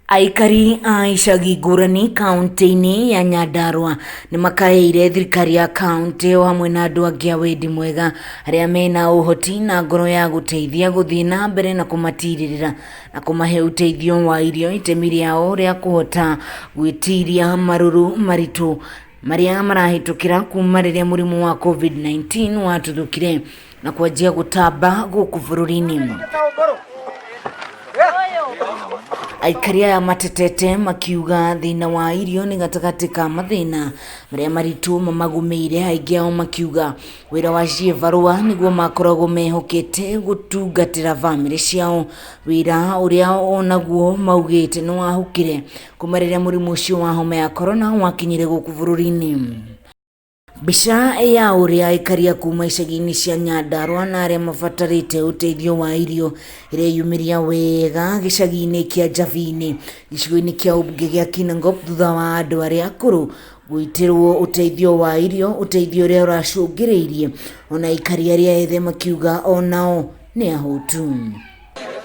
Aikari a icagi ngũrani kaũntĩ-inĩ ya Nyandarua nĩ makaĩire thirikari ya kaũntĩ o hamwe na andũ angĩ a wendi mwega arĩa mena ũhoti na ngoro ya gũteithia gũthiĩ na mbere na kũmatirĩrĩra na kũmahe ũteithio wa irio itemi rĩao rĩa kũhota gwĩtiria marũrũ maritũ marĩa marahĩtũkĩra kuma rĩrĩa mũrimũ wa COVID-19 watuthũkire na kwanjia gũtamba gũkũ bũrũri-inĩ. Aikari aya matetete makiuga thĩna wa irio nĩ gatagatĩ ka mathĩna marĩa maritũ mamagũmĩire, aingĩ ao makiuga wĩra wa ciĩbarũa nĩguo makoragwo mehokete gũtungatĩra bamĩrĩ ciao, wĩra ũrĩa onaguo maugĩte nĩ wahukire kuma rĩrĩa mũrimũ ũcio wa homa ya korona wakinyire gũkũ bũrũri-inĩ. Mbica ya ũrĩa aikari a kuma icagi-inĩ cia Nyandarua na arĩa mabatarĩte ũteithio wa irio ĩreyumĩria wega gĩcagi-inĩ kĩa Njabini gĩcigo-inĩ kĩa ũmbunge gĩa Kinangop thutha wa andũ arĩa akũrũ gũitĩrwo ũteithio wa irio, ũteithio ũrĩa ũracũngĩrĩirie ona aikari arĩa ethĩ makiuga onao nĩ ahũtu.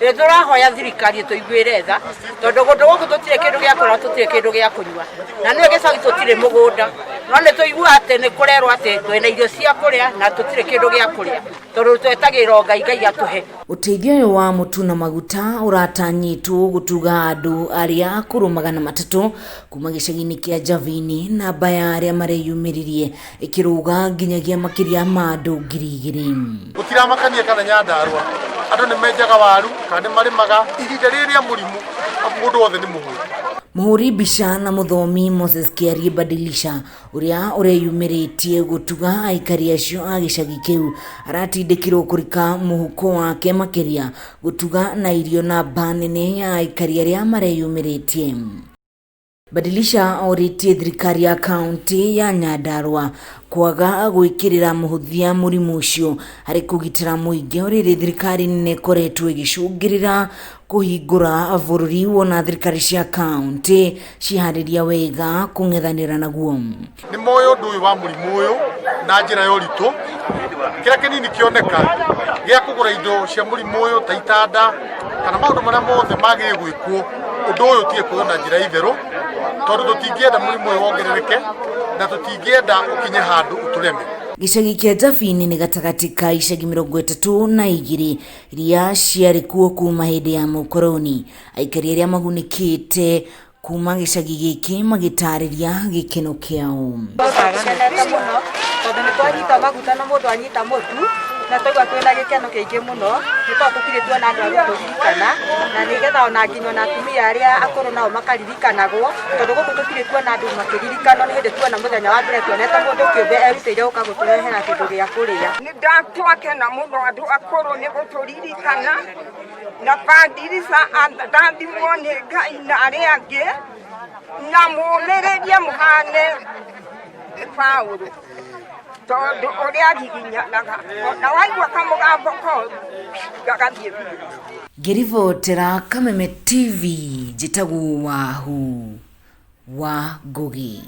Nĩ tũrahoya thirikari ĩtũiguĩre tha tondũ kũndũ gũkũ tũtirĩ kĩndũ gĩa kũrĩa, tũtirĩ kĩndũ gĩa kũnyua, na nĩũĩ gĩcagi tũtirĩ mũgũnda, no nĩ tũiguaga atĩ nĩ kũrerwo atĩ twĩna irio cia kũrĩa na tũtirĩ kĩndũ gĩa kũrĩa tondũ twetagĩrĩra o Ngai, Ngai atũhe. Ũteithio ũyũ wa mũtu na maguta ũratanyĩtwo gũtuga andũ arĩa akũrũ 300 kuma gĩcagi-inĩ kĩa Njabini, namba ya arĩa mareyumĩririe ĩkĩrũga nginyagia makĩria ma andũ 2000. Gũtiramakania kana Nyandarua andũ nĩ menjaga waru kana nĩ marĩmaga, ihinda rĩrĩ rĩa mũrimũ mũndũ wothe nĩ mũhũtu. Mũhũri mbica na mũthomi Moses Kĩarie Badilisha ũrĩa ũreyumĩrĩtie gũtuga aikari acio a gĩcagi kĩu aratindĩkirwo kũrika mũhuko wake makĩria gũtuga na irio namba nene ya aikari arĩa mareyumĩrĩtie. Badilisha orĩtie thirikari ya kaunti ya Nyandarua kwaga gwĩkĩrĩra mũhũthia mũrimũ ũcio harĩ kũgitĩra mũingĩ o rĩrĩ thirikari nene ĩkoretwo ĩgĩcũngĩrĩra kũhingũra bũrũri wona thirikari cia kaunti ciharĩria wega kũng'ethanĩra naguo. Nĩ moĩ ũndũ ũyũ wa mũrimũ ũyũ na njĩra ya ũritũ, kĩrĩa kĩnini kĩoneka gĩa kũgũra indo cia mũrimũ ũyũ ta itanda kana maũndũ marĩa mothe magĩrĩire gwĩkwo, ũndũ ũyũ ũtige kuoywo na njĩra ya itherũ, tondũ tũtingĩenda mũrimũ ũyũ wongerereke na tũtingĩenda ũkinye handũ ũtũreme. Gĩcagi kĩa Jabini nĩ gatagatĩ ka icagi 32 iria ciarĩ kuo kuma hĩndĩ ya mũkoroni. Aikari arĩa magunĩkĩte kuma gĩcagi gĩkĩ magĩtarĩria gĩkeno kĩao. Tũkenete mũno tondũ nĩ twanyita maguta na mũndũ anyita mũtu na twaigua twĩna gĩkeno kĩingĩ mũno nĩ tondũ tũtirĩ tuona andũ a gũtũririkana na nĩgetha ona nginya ona atumia arĩa akũrũ nao makaririkanagwo tondũ gũkũ tũtirĩ tuona andũ makĩririkanwo nĩ hĩndĩ tuona mũthenya wa mbere tuonete mũndũ kĩũmbe erutĩire gũka gũtũrehera kĩndũ gĩa kũrĩa. Nĩ twakena mũno andũ akũrũ nĩ gũtũririkana na Badilisha rathimwo nĩ Ngai na arĩa angĩ na mũmĩrĩrie mũhane Paũlũ tondũ ũrĩa agiginyanaga ona waigua kamũgambo koru gagathiĩ biũ. Ngĩribotera Kameme TV njĩtagwo Wahu wa Ngũgĩ.